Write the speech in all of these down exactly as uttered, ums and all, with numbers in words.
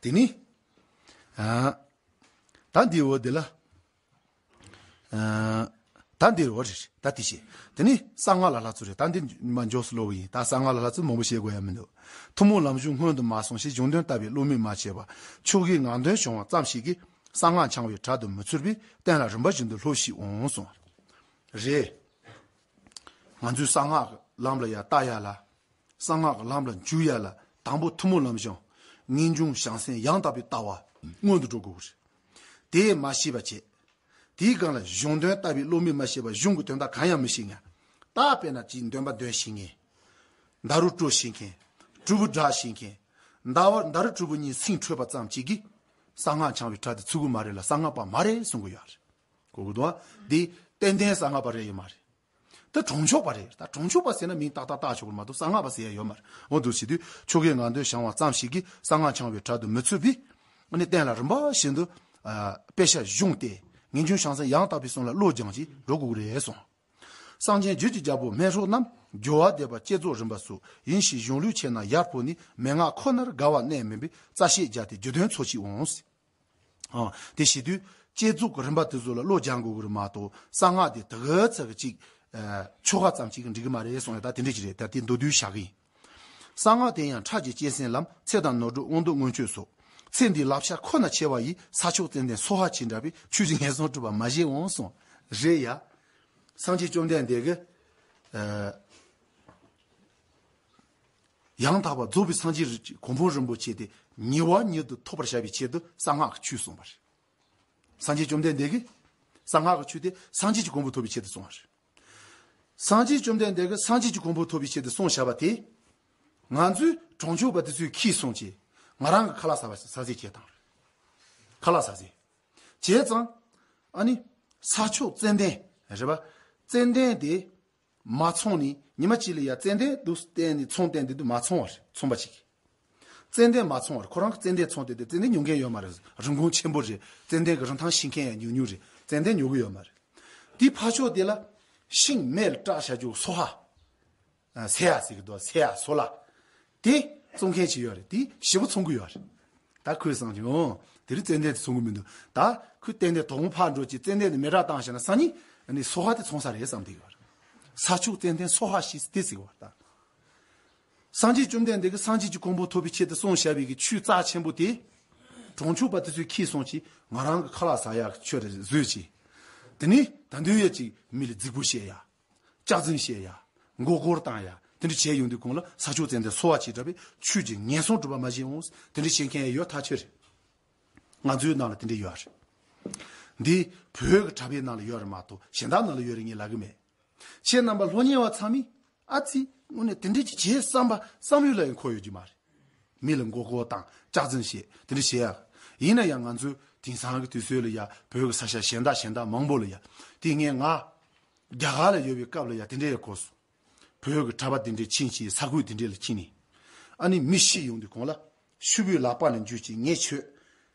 དེ་ནི། ཨ། ད་འདི་འོ་དེ་ལ། ཨ། ད་འདི་འོ་རེད། ད་དེ་བྱས། དེ་ནི་གསང་སྔགས་ལ་ལྷག་ཚུལ་རེད། ད་འདི་མ་མགྱོགས་སུ་ཀློག་གི་ཡིན། ད་གསང་སྔགས་ལ་ལྷག་ཚུལ་མང་པོ་བཤད་དགོས་ཡ་མི་འདུག་ཐུན་མོང་ལམ་གཞུང་སྔོན་དུ་མ་སོང་ཞིང་། གཞུང་དོན་ལྟ་བའི་བློ་མིག་མ་ཕྱེ་བར། ཆོ་གའི་ངག་འདོན་བྱུང་བ་ཙམ་ཞིག་གིས། གསང་སྔགས་འཆང་བའི་གྲལ་དུ་མི་ཚུད་པས། གཏན་ལ་རིམ་པ་བཞིན་དུ་སློབས་ཤིག་འོང་གསུངས། རེད། ང་ཚོས་གསང་སྔགས་ཀྱི་ལམ་ལ་ཡ་ལྟ་ཡ་ལ། གསང་སྔགས་ཀྱི་ལམ་ལ་འཇུག་ཡ་ལ། དང་པོ་ཐུན་མོང་ལམ་གཞུང་། ངེས་འབྱུང་བྱང་སེམས་ཡང་དག་པའི་ལྟ་བ་སྔོན་དུ་འགྲོ་དགོས་ཀྱི་རེད། དེ་མ་ཤེས་པ་བྱས། དེའི་སྒང་ལ་གཞུང་དོན་ལྟ་བའི་བློ་མིག་མ་ཤེས་པར་གཞུང་གི་དོན་དག་གང་ཡང་མི་ཤེས་མཁན། ད་དཔེར་ན་ཅིག་འདོན་པ་འདོན་ཤེས་མཁན། ཌཱ་རུ་དཀྲོལ་ཤེས་མཁན། གྲུ་གུ་སྒྲིག་ཤེས་མཁན། ཌཱ་རུ་ཌཱ་རུ་གྲུ་གུ་གཉིས་སེང་འཕྲོད་པ་ཙམ་གཅིག་གིས་གསང་སྔགས་འཆང་བའི་གྲལ་དུ་ཚུད་ཀྱི་མ་རེད་ལ། གསང་སྔགས་པ་མ་རེད་གསུང་གི་ཡོད་རེད། གོ་གི་འདུག་ཨ། འདི་ཏན་ཏན་གསང་སྔགས་པ་རེད་ཡོད་མ་རེད། ད་གྲོང་ཆོག་པ་རེད། ད་གྲོང་ཆོག་པ་ཟེར་ན་མིང་ཏག་ཏག་བཏགས་ཆོག་གི་མ་གཏོགས་གསང་སྔགས་པ་ཟེར་ཡ་ཡོད་མ་རེད། འོ་འདུག་བྱེད་དུས་ཆོ་གའི་ངག་འདོན་བྱུང་བ་ཙམ་ཞིག་གིས་གསང་སྔགས་འཆང་བའི་གྲལ་དུ་མི་ཚུད་པས། ཨ་ནི་གཏན་ལ་རིམ་པ་བཞིན་དུ། ཨ། དཔེ་ཆ་གཞུང་སྟེ་ངེས་འབྱུང་བྱང་སེམས་ཡང་དག་པའི་གསུང་ལ་བློ་སྦྱང་ཅིང་འགྲོ་དགོས་ཀྱི་རེད་གསུངས། གསང་ཆེན་རྒྱུད་ཀྱི་རྒྱལ་པོ་སྨན་སྲོག་རྣམས། སྦྱོར་བ་འདེབས་པ་བསྐྱེད་རྫོགས་རིམ་པ་སོགས་ཡིན་ཞིང་། གཞུང་ལུགས་ཕྱེ་ན་ཡར་ཕོ་ནས། མན་ངག་ཁོ་ནར་དགའ་བ་གནས་མིན་པས། རྩ་ཤེས་བརྒྱ་སྟེ་རྒྱུད་དོན་འཚོལ་ཅིག་འོང་། ཨ། དེ་བྱེད་དུས་བསྐྱེད་རྫོགས་ཀྱི་རིམ་པ་དེ་ཚོ་ལ་བློ་སྦྱང་དགོས་ཀྱི་རེད་མ་གཏོགས་གསང་སྔགས་དེ་དེ་ག་ཚད་ཀྱི་ཅིག་ཨ། ཆོ་ག་ཙམ་ཅིག་གིས་འགྲིག་གི་མ་རེད་གསུངས་ཡ། ད་དེ་འདྲ་ཅིག་རེད། ད་དེ་མདོར་བསྡུས་བཞག་གི་ཡིན། གསང་སྔགས་དེ་ཡང་ཁྲག་གི་གཅན་གཟན་ལམ། ཚེ་དང་ནོར་སྒྲུབ་དབང་སྡུད་མངོན་སྤྱོད་སོགས། ཚེ་འདིའི་བསླབ་བྱ་ཁོ་ན་ཆེ་བ་ཡིས། ས་ཕྱོགས་ཙནྡན་སོ་ཧ་ཆེ་འདྲ་བས། ཆོས་ཀྱི་ངན་སོང་སྒྲུབ་པ་མ་བྱེད་འོང་གསུངས། རེད་ཡ། སངས་རྒྱས་བཅོམ་ལྡན་འདས་ཀྱིས། ཨ། ཡང་དག་པར་རྫོགས་པའི་སངས་རྒྱས་གོ་འཕང་རིན་པོ་ཆེ་དེ་ཉེ་བ་ཉིད་དུ་ཐོབ་པར་བྱ་བའི་ཆེད་དུ་གསང་སྔགས་ཀྱི་ཆོས་གསུངས་པ་རེད། སངས་རྒྱས་བཅོམ་ལྡན་འདས་ཀྱིས་གསང་སྔགས་ཀྱི་ཆོས་དེ་སངས་རྒྱས་ཀྱི་གོ་འཕང་ཐོབ་པའི་ཆེད་དུ་གསུངས་པ་རེད། སངས་རྒྱས་བཅོམ་ལྡན་འདས་ཀྱིས་སངས་རྒྱས་ཀྱི་གོ་འཕང་ཐོབ་པའི་ཆེད་དུ་གསུངས་བཞག་པ་དེ། ང་ཚོའི་གྲོང་ཆོག་པ་དེ་ཚོས་ཁྱིས་སོང་བྱས། ང་རང་གི་ཁ་ལག་ཟ་བ་ཟ་ཟེར་བྱས་བཏང་རེད། ཁ་ལག་ཟ་ཟེར། བྱས་ཙང་། ཨ་ནི། ས་ཕྱོགས་ཙནྡན། རེད་པ། ཙནྡན་དེ། མ་འཚོང་ནས་ཉི་མ་གཅིག་ལ་ཡ་ཙནྡན་འདུག་བསྟན་ནས་ཚོང་བསྟན་དེ་འདུག་མ་འཚོང་བ་རེད། ཚོང་པ་ཅིག་གིས། ཙནྡན་མ་འཚོང་བ་རེད། ཁོ་རང་གིས་ཙནྡན་འཚོང་དེ་དེ་ཙནྡན་ཉོ་མཁན་ཡོད་མ་རེད། རིན་གོང་ཆེན་པོ་རེད། ཙནྡན་གྱི་རིན་ཐང་ཤེས་མཁན་ཡང་ཉུང་ཉུང་རེད། ཙནྡན་ཉོ་གི་ཡོད་མ་རེད། དེའི་ཕར་ཕྱོགས་དེ་ལ་ཤིང་མེ་ལ་སྐྲག་བྱ་རྒྱུ་སོ་ཧ། ཨ། སེ་ཡ་ཟེར་གི་འདུག་སེ་ཡ་སོ་ལ། དེ་བཙོང་མཁན་ཅིག་ཡོད་རེད། དེ་ཞེ་པོ་འཚོང་གི་ཡོད་རེད། ད་ཁོས་བསམ་གྱི་འོང་། དེ་རིང་ཙནྡན་དེ་འཚོང་གི་མི་འདུག་ད་ཁོས་ཙནྡན་དོ་དགོང་ཕར་འགྲོ་ཅིག་ཙནྡན་དེ་མེ་སྲེག་བཏང་བཞག་ན་སང་ཉིན་ནི་སོ་ཧ་དེ་འཚོང་ས་རེད་བསམ་བསྡད་ཀྱི་ཡོད་རེད། ས་ཕྱོགས་ཙནྡན་སོ་ཧ་ཞེས་དེ་ཟེར་གི་ཡོད་རེད་ད། སངས་རྒྱས་བཅོམ་ལྡན་འདས་ཀྱིས་སངས་རྒྱས་ཀྱི་གོ་འཕང་ཐོབ་པའི་ཆེད་དུ་གསུངས་བཞག་པའི་གི་ཆོས་རྩ་ཆེན་པོ་དེ། གྲོང་ཆོག་པ་དེ་ཚོས་ཁྱིས་སོང་ཅིག་ང་རང་གི་ཁ་ལག་ཟ་ཡག་ཆོས་རེད་བཟོས་ཅིག་དེ་ནས་ད་འདོད་ཡ་ཅིག་མི་ལ་རྫིག་པོ་བཤད་ཡ། སྐྱག་རྫུན་བཤད་ཡ། མགོ་སྐོར་བཏང་ཡ། དེ་འདྲ་བྱས་ཡོང་དུས་གོང་ལ་ས་ཕྱོགས་ཙནྡན་སོ་ཧ་ཅིག་འདྲ་བས་ཆོས་ཀྱི་ངན་སོང་སྒྲུབ་པ་མ་བྱེད་འོང་། དེ་འདྲ་བྱེད་མཁན་ཡོད་ཐག་ཆོད་རེད། ང་ཚོའི་ནང་ལ་དེ་འདྲ་ཡོད་རེད། འདི་བོད་ཀྱི་གྲྭ་པའི་ནང་ལ་ཡོད་རེད་མ་གཏོགས་གཞན་དག་ནང་ལ་ཡོད་རེད་ངས་ལབ་གི་མེད། ཁྱེད་རྣམ་པ་སློབ་གཉེར་བ་ཚང་མས་ཨ་ཙི་དངོས་གནས་དེ་འདྲ་ཅིག་བྱེད་བསམ་པ་བསམ་ཡུལ་ལ་ཡང་འཁོར་ཡོད་ཀྱི་མ་རེད། མི་ལ་མགོ་སྐོར་བཏང་སྐྱག་རྫུན་བཤད་དེ་འདྲ་བྱེད་ཡག་ཡིན་ན་ཡང་ང་ཚོའི་དེང་སང་གི་དུས་ཚོད་ལ་ཡ་བོད་ཀྱི་ས་ཆ་གཞན་དག་གཞན་དག་མང་པོ་ལ་ཡ་དེ་ངས་ང་རྒྱ་གར་ལ་ཡོད་པའི་སྐབས་ལ་ཡ་དེ་འདྲ་ཡ་གོ་སོང་། བོད་ཀྱི་གྲྭ་པ་དེ་འདྲས་ཕྱིན་ཅིག་ས་ཁུལ་དེ་འདྲས་ལ་ཕྱིན་ནས། ཨ་ནི་མི་ཤི་ཡོང་དུས་གོང་ལ། ཤུ་བོའི་ལག་པ་ནས་འཇུས་ཅིག་ངས་ཁྱོད།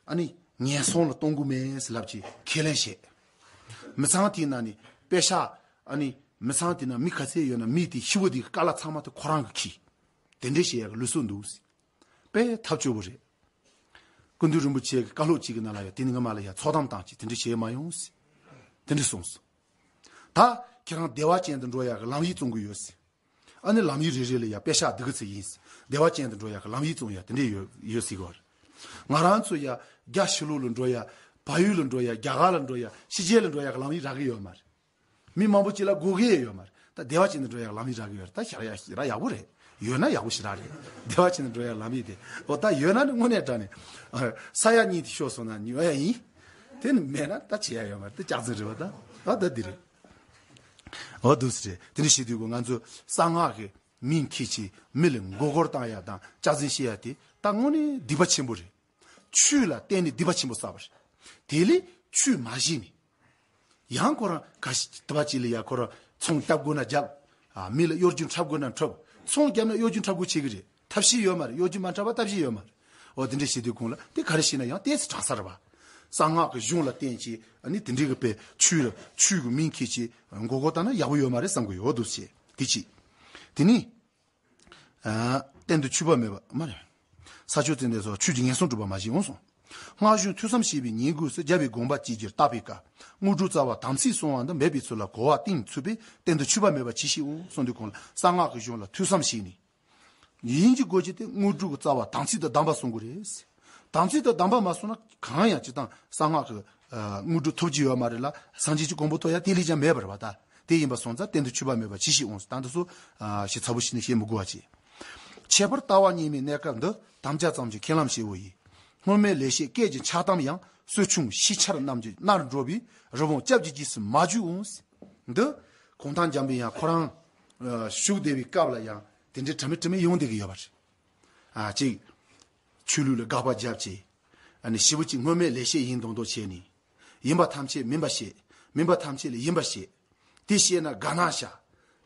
ཨ་ནི་ངན་སོང་ལ་གཏོང་གི་མེད་ཟེར་ལབ་ཅིག་ཁས་ལེན་བྱས། མི་ཚང་དེའི་ནང་ནས་པེ་ཤག་ཨ་ནི་མི་ཚང་དེའི་ནང་མི་ག་ཚད་ཡོད་ན་མི་དེ་ཤི་བོ་དེའི་དཀའ་ལ་ཚང་མ་དེ་ཁོ་རང་གིས་ཁྱེར། དེ་འདྲས་བྱེད་ཡག་གི་ལུགས་སྲོལ་འདུག་ཟེར། དཔེ་ཐབས་སྐྱོ་བོ་རེད། སྐུ་མདུན་རིན་པོ་ཆེ་གི་བཀའ་སློབ་ཅིག་གི་ནང་ལ་ཡང་དེ་ནི་ངའི་མ་ལ་ཡང་ཚོགས་གཏམ་བཏང་ཅིག་དེ་འདྲ་བྱས་མ་ཡོང་ཟེར། དེ་འདྲ་གསུངས་སོང་། ད་ཁྱེད་རང་བདེ་བ་ཅན་དུ་འགྲོ་ཡག་གི་ལམ་ཡིག་བཙོང་གི་ཡོད་ཟེར། ཨ་ནི་ལམ་ཡིག་རེ་རེ་ལ་ཡང་པེ་ཤག་འདི་གི་ཚད་ཡིན་ཟེར། བདེ་བ་ཅན་དུ་འགྲོ་ཡག་གི་ལམ་ཡིག་བཙོང་ཡག་དེ་འདྲ་ཡོད་ཡོད་ཟེར་གི་བ་རེད། ང་རང་ཚོ་ཡང་རྒྱ་ཕྱི་ལོགས་ལ་འགྲོ་ཡག་བལ་ཡུལ་ལ་འགྲོ་ཡག་རྒྱ་གར་ལ་འགྲོ་ཡག་ཕྱི་རྒྱལ་ལ་འགྲོ་ཡག་གི་ལམ་ཡིག་རག་གི་ཡོད་མ་རེད། མི་མང་པོ་ཅིག་ལ་དགོས་ཀྱི་ཡོད་མ་རེད། ད་བདེ་བ་ཅན་དུ་འགྲོ་ཡག་ལམ་ཡིག་རག་གི་ཡོད་རེད། ད་ཞག་ཡག་ཞེ་དྲག་ཡག་པོ་རེད། ཡོད་ན་ཡག་པོ་ཞེ་དྲག་རེད། བདེ་བ་ཅན་དུ་འགྲོ་ཡག་ལམ་ཡིག་དེ། འོ་ད་ཡོད་ན་ནི་དངོས་གནས་དྲང་ནས། ཨ། ས་ཡ་གཉིས་དེ་ཤོར་སོང་ན་ཉོ་ཡག་ཡིན། དེ་ནི་མེད་ན་ད་བྱེད་ཡག་ཡོད་མ་རེད། དེ་སྐྱག་རྫུན་རེད་པ་ད། ཨ་ད་འདི་རེད། འོ་འདུག་སེ་རེད། དེ་འདྲ་བྱེད་དུས་ཀོ་ང་ཚོ་གསང་སྔགས་ཀྱི་མིང་འཁྱེར་བྱས་མི་ལ་མགོ་སྐོར་བཏང་ཡག་དང་སྐྱག་རྫུན་བཤད་ཡག་དེ་ད་དངོས་གནས་སྡིག་པ་ཆེན་པོ་རེད། ཆོས་ལ་བརྟེན་ནས་སྡིག་པ་ཆེན་པོ་བསགས་པ་རེད། དེ་ལས་ཆོས་མ་ཤེས་ནས། ཡང་ཁོ་རང་ག་ཞིག་དེ་བ་ཅིག་ལ་ཡ་ཁོ་རང་ཚོང་རྒྱབ་དགོས་ན་རྒྱབ། ཨ། མི་ལ་གཡོ་སྒྱུ་འཁྲབ་དགོས་ན་འཁྲབ། ཚོང་རྒྱབ་ན་གཡོ་སྒྱུ་འཁྲབ་དགོས་བྱེད་ཀྱི་རེད། ཐབས་ཤེས་ཡོད་མ་རེད། གཡོ་སྒྱུ་མ་འཁྲབ་པ་ཐབས་ཤེས་ཡོད་མ་རེད། འོ་དེ་འདྲ་བྱེད་དུས་གོང་ལ་དེ་ག་རེ་བྱེད་ན་ཡང་ཏོག་ཙམ་དྲག་ས་རེད་པ། གསང་སྔགས་ཀྱི་གཞུང་ལ་བརྟེན་བྱས་ཨ་ནི་དེ་འདྲའི་གི་དཔེ་ཆོས་ལ་ཆོས་ཀྱི་མིང་འཁྱེར་བྱས་མགོ་སྐོར་བཏང་ན་ཡག་པོ་ཡོད་མ་རེད་བསམ་གི་ཡོད་འདུག་བྱས་དེ་གཅིག་དེ་ནི། ཨ། གཏན་དུ་ཆོས་པ་མེད་པ་མ་རེད། ས་ཆུ་ཙན་དན་སོགས་ཆོས་ཀྱི་ངན་སོང་སྒྲུབ་པ་མ་བྱེད་འོང་གསུངས། སྔགས་གཞུང་ཐོས་བསམ་བྱེད་པའི་ཉིན་གུང་སུ་རྒྱལ་བའི་དགོངས་པ་ཇི་བཞིན་བརྟག་པའི་སྐབས་དངོས་གྲུབ་རྩ་བ་དམ་ཚིག་བསྲུང་བ་འདི་འབད་པའི་ཚུལ་ལ་གོ་བ་གཏིང་ཚུད་པས་གཏན་དུ་ཆོད་པ་མེད་པ་ཇི་ཞིག་འོང་གསུངས་དུས་གོང་ལ་གསང་སྔགས་ཀྱི་གཞུང་ལ་ཐོས་བསམ་བྱས་ནས། ཡིན་གྱི་དགོས་ཀྱི་དེ་དངོས་གྲུབ་ཀྱི་རྩ་བ་དམ་ཚིག་དང་ལྡན་པ་བསྲུང་དགོས་རེད། དམ་ཚིག་དང་ལྡན་པ་མ་བསྲུངས་ན་གང་ཡང་ཅི་དང་གསང་སྔགས་ཀྱི་དངོས་གྲུབ་ཐོབ་ཀྱི་ཡོད་མ་རེད་ལ་སངས་རྒྱས་ཀྱི་གོ་འཕང་ཐོབ་ཡ་དེ་ལས་ཀྱང་མེད་པ་རེད་པ། ད་དེ་ཡིན་པ་སོང་ཙང་གཏན་དུ་ཆོད་པ་མེད་པ་ཅི་ཞིག་འོང་ཟེར། ད་འདི་ཚོ་ཞེ་ཚ་པོ་ཞིག་ནས་བཤད་མི་དགོས་པ་བྱས། ཁྱད་པར་ལྟ་བ་གཉིས་མེད་གནས་སྐབས་འདི་དམ་བཅའ་ཙམ་གྱི་མཁན་ལམ་བྱེད་པོ་ཡིན། སྔོན་མའི་ལེགས་བཤད་སྐད་ཀྱི་ཆགས་གཏམ་ཡང་གསོ་ཆུང་ཤེས་འཆར་རྣམས་ཀྱི་མནར་འགྲོ་བའི་རི་བོང་སྐྱབས་ཀྱི་རྗེས་སུ་མ་འཇུག་འོང་ཟེར། འདི་གུང་ཐང་འཇམ་པའི་དབྱངས་ཁོ་རང་བཞུགས་བསྡད་པའི་སྐབས་ལ་ཡང་དེ་འདྲའི་དྲི་མེད་དྲི་མེད་ཡོང་བསྡད་ཀྱི་ཡོད་པ་རེད། ཨ་ཅིག་ཆོས་ལུགས་ལ་དགག་པ་བརྒྱབ་ཅིག་ཨ་ནི་ཞེ་པོ་ཅིག་སྔོན་མའི་ལེགས་བཤད་ཡིན་མདོག་མདོག་བྱས་ནས། ཡིན་པ་ཐམས་ཅད་མིན་པ་བཤད། མིན་པ་ཐམས་ཅད་ལ་ཡིན་པ་བཤད། དེ་བཤད་ན་དགའ་སྣང་བྱ།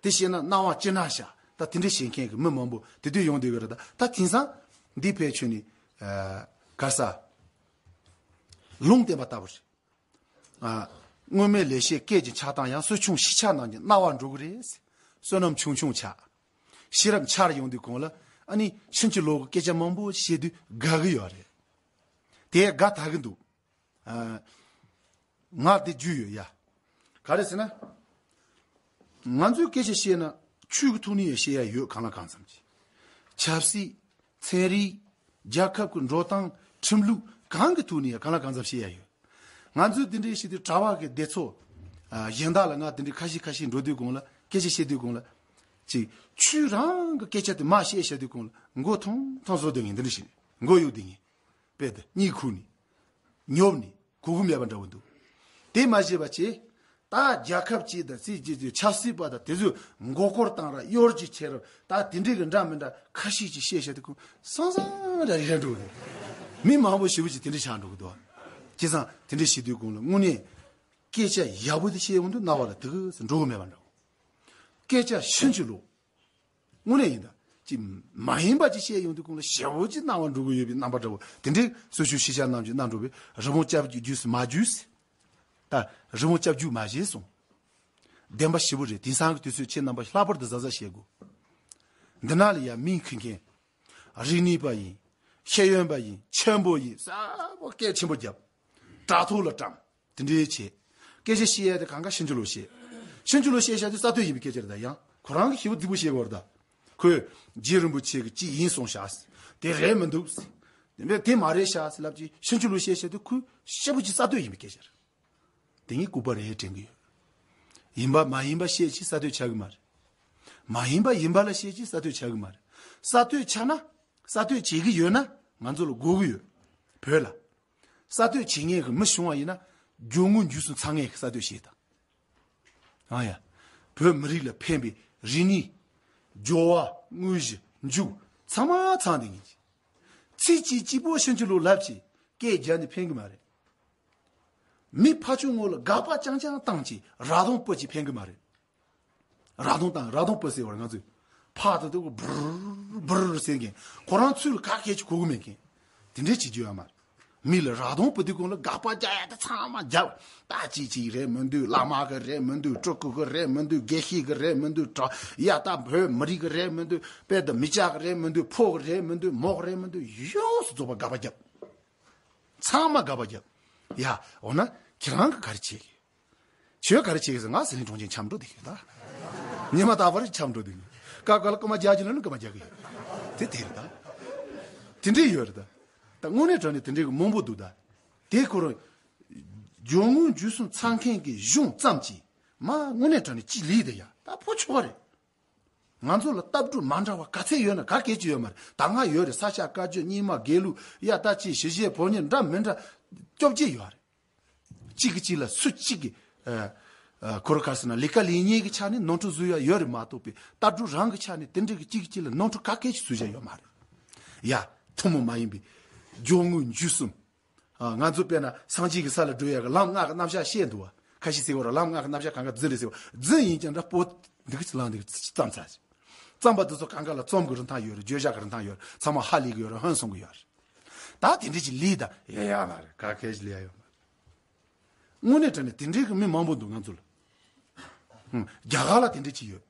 དེ་བཤད་ན་སྣང་བ་སྐྱིད་སྣང་བྱ། ད་དེ་འདྲ་བཤད་མཁན་གྱི་མི་མང་པོ་དེ་དུས་ཡོང་བསྡད་ཀྱི་རེད། ད་ད་དེང་སང་འདི་ཕལ་ཆེར་ནི་ག་ས་ལུང་བསྟན་པ་ལྟ་བུ་རེད། ཨ། སྔོན་མའི་ལེགས་བཤད་སྐད་ཀྱི་ཆགས་སྟངས་ཡང་གསོ་ཆུང་ཤེས་འཆར་རྣམས་ཀྱི་སྣང་བ་འགྲོ་གི་རེད། བསོད་ནམས་ཆུང་ཆུང་ཆགས། ཤེས་རབ་འཆར་ཡོང་དུས་གོང་ལ་ཨ་ནི་ཕྱིན་ཅི་ལོག་གི་སྐད་ཆ་མང་པོ་བཤད་དུས་དགའ་གི་ཡོད་རེད། དེ་དགའ་ད་གི་འདུག་ཨ། ང་དེ་རྒྱུས་ཡོད་ཡ། ག་རེ་ཟེར་ན། ང་ཚོས་སྐད་ཆ་བཤད་ན་ཆོས་ཀྱི་ཐོག་ནས་ཡང་བཤད་ཡ་ཡོད་གང་ལ་གང་འཚམ་གྱི། ཆབ་སྲིད། ཚན་རིག་རྒྱལ་ཁབ་ཀྱི་འགྲོ་སྟངས་ཁྲིམས་ལུགས་གང་གི་ཐོག་ནས་ཡང་གང་ལ་གང་འཚམ་བཤད་ཡ་ཡོད། ང་ཚོས་དེ་འདྲའི་བཤད་དུས་གྲྭ་བ་གི་སྡེ་ཚོགས། ཨ། གཞན་དག་ལ་ང་དེ་འདྲའི་ཁ་ཤས་ཁ་ཤས་འགྲོ་དུས་གོང་ལ་སྐད་ཆ་བཤད་དུས་གོང་ལ། ཅིག་ཆོས་རང་གི་སྐད་ཆ་དེ་མ་བཤད་བཤད་དུས་གོང་ལ་མགོ་ཐོང་ཐོང་བཟོ་སྡོད་མཁན་དེ་འདྲ་ཞིག་མགོ་གཡུག་སྡོད་མཁན། དཔེ་དེ་གཉིད་ཁུག་ནས། ཉོབ་ནས་གོ་གི་མེད་པ་འདྲ་བོ་འདུག་དེ་མ་བྱས་པ་བྱས། ད་རྒྱལ་ཁབ་ཅིག་དང་སྲིད་ཇུས་ཅིག་ཆབ་སྲིད་པ་དང་དེ་ཚོས་མགོ་སྐོར་བཏང་ར་གཡོར་གྱི་ཆེ་རུ་ད་དེ་འདྲའི་གི་འདྲ་མི་འདྲ་ཁ་ཤས་ཅིག་བཤད་བཤད་དུས་ཁོ་སང་སང་ར་རི་ར་འགྲོ་གི་འདུག་མི་མང་པོ་ཞེ་པོ་ཅིག་དེ་འདྲ་ཆགས་འགྲོ་གི་འདུག་བྱས་ཙང་དེ་འདྲ་བྱེད་དུས་གོང་ལ་དངོས་གནས་སྐད་ཆ་ཡག་པོ་དེ་བཤད་ཡོང་དུས་རྣ་བ་ལ་དེ་གི་འགྲོ་གི་མེད་པ་འདྲ་བོ། སྐད་ཆ་ཕྱིན་ཅི་ལོག་དངོས་གནས་ཡིན་ད། ཅི་མ་ཡིན་པ་ཅིག་བཤད་ཡོང་དུས་གོང་ལ་ཞེ་པོ་ཅིག་སྣང་བ་འགྲོ་གི་ཡོད་པའི་རྣམ་པ་འདྲ་བོ་དེ་འདྲའི་གསོ་ཆུང་ཤེས་བྱ་རྣམས་ཀྱི་སྣང་འགྲོ་བའི་རི་བོང་སྐྱབས་ཀྱི་རྗེས་སུ་མ་འཇུག་ད་རི་བོང་སྐྱབས་འཇུག་མ་བྱེད་གསུངས། བདེན་པ་ཞེ་པོ་རེད། དེང་སང་གི་དུས་ཚོད་ཁྱེད་རྣམ་པ་ལྷག་པར་དུ་གཟབ་གཟབ་བྱེད་དགོས། འདི་ན་ལ་ཡ་མིང་འཁྱེར་མཁན། རིག་གནས་པ་ཡིན། ཤེས་ཡོན་པ་ཡིན། ཆེན་པོ་ཡིན། གསལ་པོ་སྐད་ཆེན་པོ་བརྒྱབ། དྲ་ཐོག་ལ་བཀྲམ། དེ་འདྲའི་བྱས། སྐད་ཆ་བཤད་ཡ་དེ་གང་ག་ཕྱིན་ཅི་ལོག་བཤད། ཕྱིན་ཅི་ལོག་བཤད་བཤད་དུས་གསར་གཏོད་ཡིན་པའི་སྐད་ཆ་རེད། ད་ཡང་ཁོ་རང་གིས་ཞེ་པོ་རྫིག་པོ་བཤད་དགོས་རེད་ད། ཁོས་རྗེ་རིན་པོ་ཆེ་གིས་གཅིག་ཡིན་གསུངས་ཤག་དེ་རེད་མི་འདུག་དེ་འདྲ་དེ་མ་རེད་ཤག་ཟེར་ལབ་ཀྱི་ཕྱིན་ཅི་ལོག་བཤད་བཤད་དུས་ཁོས་ཞེ་པོ་ཅིག་གསར་གཏོད་ཡིན་པའི་སྐད་ཆ་རེད། དེ་ངས་ལྐུགས་པ་རེད་དྲན་གི་ཡོད། ཡིན་པ་མ་ཡིན་པ་བཤད་ཀྱི་གསར་གཏོད་ཆགས་གི་མ་རེད། མ་ཡིན་པ་ཡིན་པ་ལ་བཤད་ཀྱི་གསར་གཏོད་ཆགས་གི་མ་རེད། གསར་གཏོད་ཆགས་ན་གསར་གཏོད་བྱེད་གི་ཡོད་ན་ང་ཚོ་ལ་དགོས་གི་ཡོད། བོད་ལ། གསར་གཏོད་བྱེད་མཁན་གྱི་མི་བྱུང་བ་ཡིན་ན། སྦྱོར་དངོས་འཇུ་བཟུང་ཚང་མས་གསར་གཏོད་བྱེད་དང་། ཨང་ཡ། བོད་མི་རིགས་ལ་ཕན་པའི་རིག་གནས། སྦྱོར་བ། དངོས་གཞི། མཇུག་ཚང་མ་ཚང་དེ་ངེས་ཀྱི། ཚིག་གཅིག་གཅིག་པོ་ཕྱིན་ཅི་ལོག་ལབ་ཀྱི་སྐད་རྒྱག་ནས་ཕན་གི་མ་རེད། མི་ཕར་ཕྱོགས་ངོ་ལ་དགག་པ་རྐྱང་རྐྱང་བཏང་ཀྱི་ར་གདོང་སྤུ་ཅིག་ཕན་གི་མ་རེད། ར་གདོང་དང་ར་གདོང་སྤུ་ཟེར་བར་ང་ཚོས་ཕར་དང་དུ་བུར་བུར་ཟེར་མཁན་ཁོ་རང་ཚུར་ལ་ག་གས་ཀྱི་གོ་གི་མེད་མཁན། དེ་འདྲས་བྱེད་རྒྱུ་ཡོད་མ་རེད། མི་ལ་ར་གདོང་སྤུ་དུས་གོང་ལ་དགག་པ་རྒྱག་ཡ་དེ་ཚང་མ་རྒྱབ། ད་ཅིག་ཅིག་རེད་མི་འདུག་བླ་མ་གི་རེད་མི་འདུག་སྤྲུལ་སྐུ་གི་རེད་མི་འདུག་དགེ་བཤེས་གི་རེད་མི་འདུག་གྲྭ་ཡ་ད་བོད་མི་རིགས་གི་རེད་མི་འདུག་དཔལ་དུ་མི་སྐྱ་གི་རེད་མི་འདུག་ཕོ་གི་རེད་མི་འདུག་མོ་གི་རེད་མི་འདུག་ཡོངས་སུ་རྫོགས་པ་དགག་པ་རྒྱབ། ཚང་མ་དགག་པ་རྒྱབ། ཡ། འོ་ན་ཁྱེད་རང་གིས་ག་རེ་བྱེད་གི། ཁྱོད་ག་རེ་བྱེད་གི་ཟེར་ང་ཟི་ལིང་གྲོང་ཁྱེར་འཁྱམ་འགྲོ་བསྡད་གི་ད། ཉི་མ་རྟག་པར་འཁྱམ་འགྲོ་བསྡད་གི། སྐབས་སྐབས་ལ་རྐུ་མ་རྒྱག་གི་ལ་ནི་རྐུ་མ་རྒྱག་གི་ཡོད། དེ་དེ་རེད་ད། དེ་འདྲས་ཡོད་རེད་ད། ད་དངོས་གནས་དྲང་གནས་དེ་འདྲས་གི་མང་པོ་འདུག་ད། དེ་ཁོ་རང་། སྦྱོར་དངོས་འཇུ་བཟུང་ཚང་མཁན་གི་གཞུང་ཙམ་གྱིས་མ་དངོས་གནས་དྲང་གནས་ཅི་ལས་དེ་ཡ་ད་ཕོ་ཆོག་ག་རེད། ང་ཚོ་ལ་ལྟ་གྲུབ་མ་འདྲ་བ་ག་ཚད་ཡོད་ན་ག་གེ་ཅི་ཡོད་མ་རེད། ད་སྔ་ཡོད་རེད། ས་སྐྱ་བཀའ་བརྒྱུད་རྙིང་མ་དགེ་ལུགས་ཡ་ད་ཅི་ཞི་བྱེད་ཕོ་ཉ་འདྲ་མི་འདྲ་བཅོ་བརྒྱད་ཡོད་རེད། གཅིག་གིས་གཅིག་ལ་སུ་གཅིག་གིས་ཨ་ཨ་ཁོ་ར་ག་རེ་ཟེར་ན་ལས་ཀ་ལས་གཉེར་གྱི་ཆ་ནས་ནོར་འཁྲུལ་བཟོ་ཡ་ཡོད་རེད་མ་གཏོགས་པའི་ལྟ་གྲུབ་རང་གི་ཆ་ནས་དེ་འདྲ་གི་གཅིག་གིས་གཅིག་ལ་ནོར་འཁྲུལ་ག་གེ་ཅི་བཟོ་བྱ་ཡོད་མ་རེད། ཡ་ཐུན་མོང་མ་ཡིན་པའི་སྦྱོར་དངོས་འཇུ་བཟུང་། ཨ། ང་ཚོ་དཔེར་ན་སངས་རྒྱས་ཀྱི་ས་ལ་འགྲོ་ཡག་གི་ལམ་ལྔ་གི་རྣམ་གཞག་བཤད་འདུག་བ། ཁ་ཤས་ཟེར་བ་ར་ལམ་ལྔ་གི་རྣམ་གཞག་གང་ག་རྫུན་རེད་ཟེར་བ། རྫུན་ཡིན་ཀྱང་འདྲ་པོ་འདི་གི་ལམ་འདི་གི་བརྩམས་ཚར། བརྩམས་པ་འདི་ཚོ་གང་ག་ལ་རྩོམ་གྱི་རིན་ཐང་ཡོད་རེད། བརྗོད་བྱ་གི་རིན་ཐང་ཡོད་རེད། ཚང་མ་ཧ་ལས་གི་ཡོད་རེད། ཧོན་སོང་གི་ཡོད་རེད། ད་དེ་འདྲ་ཅིག་ལས་ད་ཡ་ཡ་མ་རེད། ག་གེ་ཅི་ལས་ཡ་ཡོད་མ་རེད། དངོས་གནས་དྲང་གནས་དེ་འདྲའི་གི་མི་མང་པོ་འདུག་ང་ཚོ་ལ། ཧུམ། རྒྱ་གར་ལ་དེ་འདྲ་ཅིག་ཡོད།